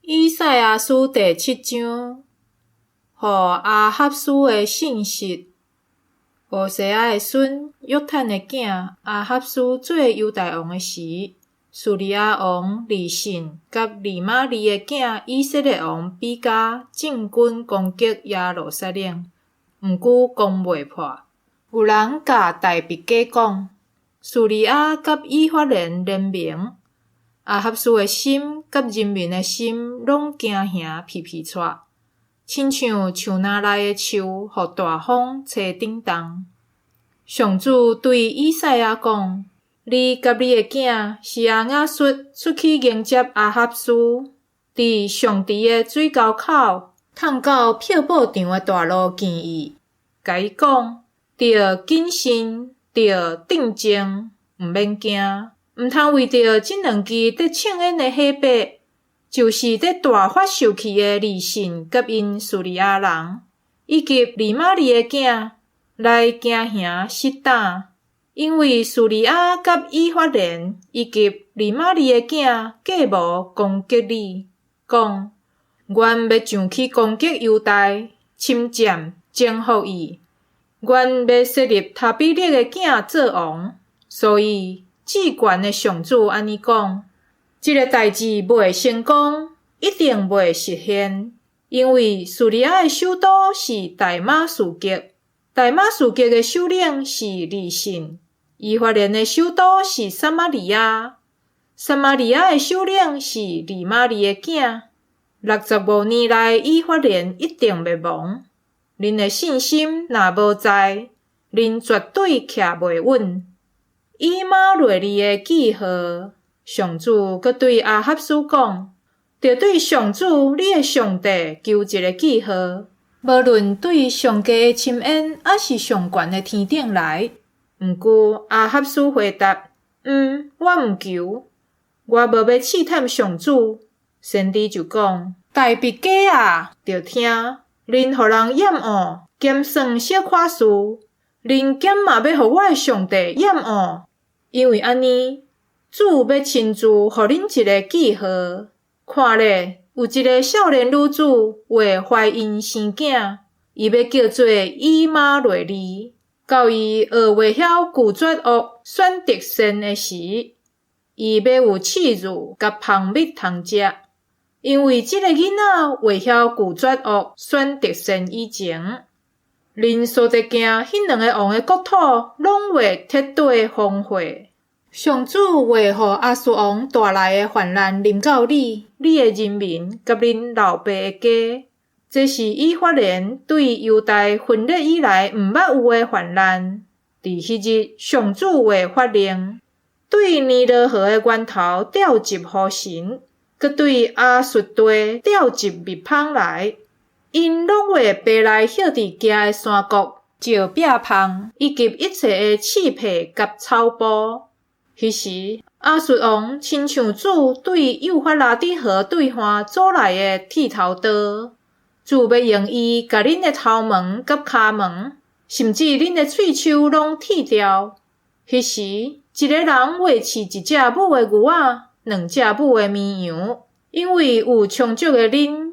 以賽亞書第七章，予亞哈斯的信實。烏西亞的孫約坦的囝亞哈斯做猶大王的時，敘利亞王利汛佮利瑪利的囝以色列王比加進軍攻擊耶路撒冷，毋過攻袂破。有人共大筆家講，敘利亞佮以法蓮聯盟。亞哈斯的心佮人民的心攏驚嚇皮皮掣，親像樹林內的樹，予大風吹振動。上主對以賽亞講：你佮你的囝洗亞雅術出去迎接亞哈斯，佇上池的水溝口，通到漂布場的大路見伊，共伊講：著謹慎，著鎮靜，毋免驚。毋通為著這兩支咧唱演的火把，就是咧大發受氣的利汛佮𪜶敘利亞人，以及利瑪利的囝來驚嚇失膽，因為敘利亞佮以法蓮以及利瑪利的囝計謀攻擊你，講：阮欲上去攻擊猶大，侵佔征服伊，阮欲設立塔比勒的囝做王，所以，至懸的上主按呢講：這个代誌袂成功，一定袂實現，因為敘利亞的首都是大馬士革，大馬士革的首領是利汛；以法蓮的首都是撒瑪利亞，撒瑪利亞的首領是利瑪利的囝。65年內，以法蓮一定滅亡。恁的信心若無在，恁絕對徛袂穩。以馬內利的記號，上主閣對亞哈斯講：著對上主你的上帝求一个記號，無論對上低的深淵，抑是上懸的天頂來。毋過亞哈斯回答：毋，我毋求，我無欲試探上主。先知就講：大筆家啊，著聽，恁予人厭惡，減算小可事。恁敢嘛欲予我的上帝厭惡？因為按呢，主欲親自予恁一个記號。看咧，有一个少年女子會懷孕生囝，伊欲叫做以馬內利。到伊學會曉拒絕惡、選擇善的時，伊欲有柿子佮蜂蜜通食。因為這个囡仔會曉拒絕惡、選擇善以前，恁所得行彼兩个王的國土，攏會徹底荒廢。上主會予亞述王帶來的患難臨到你、你的人民佮恁老爸的家。這是以法蓮對猶大分裂以來毋捌有的患難。佇彼日，上主會發令，對尼羅河的源頭調集雨神，閣對亞述地調集蜜蜂來。𪜶攏會爬來歇佇行的山谷、石壁縫，以及一切的刺皮佮草埔。彼時，亞述王親像主對幼發拉底河對岸阻來的剃頭刀，主欲用伊共恁的頭毛佮跤毛，甚至恁的喙鬚攏剃掉。彼時，一个人會飼一隻母的牛仔，兩隻母的綿羊，因為有充足的奶。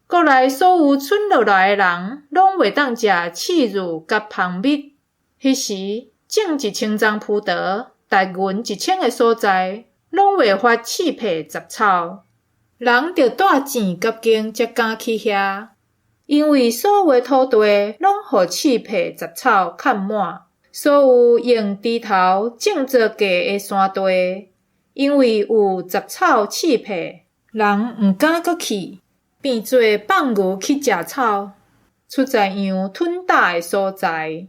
國內所有賰落來的人，攏會當食柿子佮蜂蜜。彼時，種1000欉葡萄，值銀1000的所在，攏會發刺皮雜草。人著帶錢佮弓才敢去遐，因為所有的土地攏予刺皮雜草崁滿。所有用鋤頭種做粿的山地，因為有雜草刺皮，人毋敢閣去。變做放牛去食草，出在羊吞打的所在。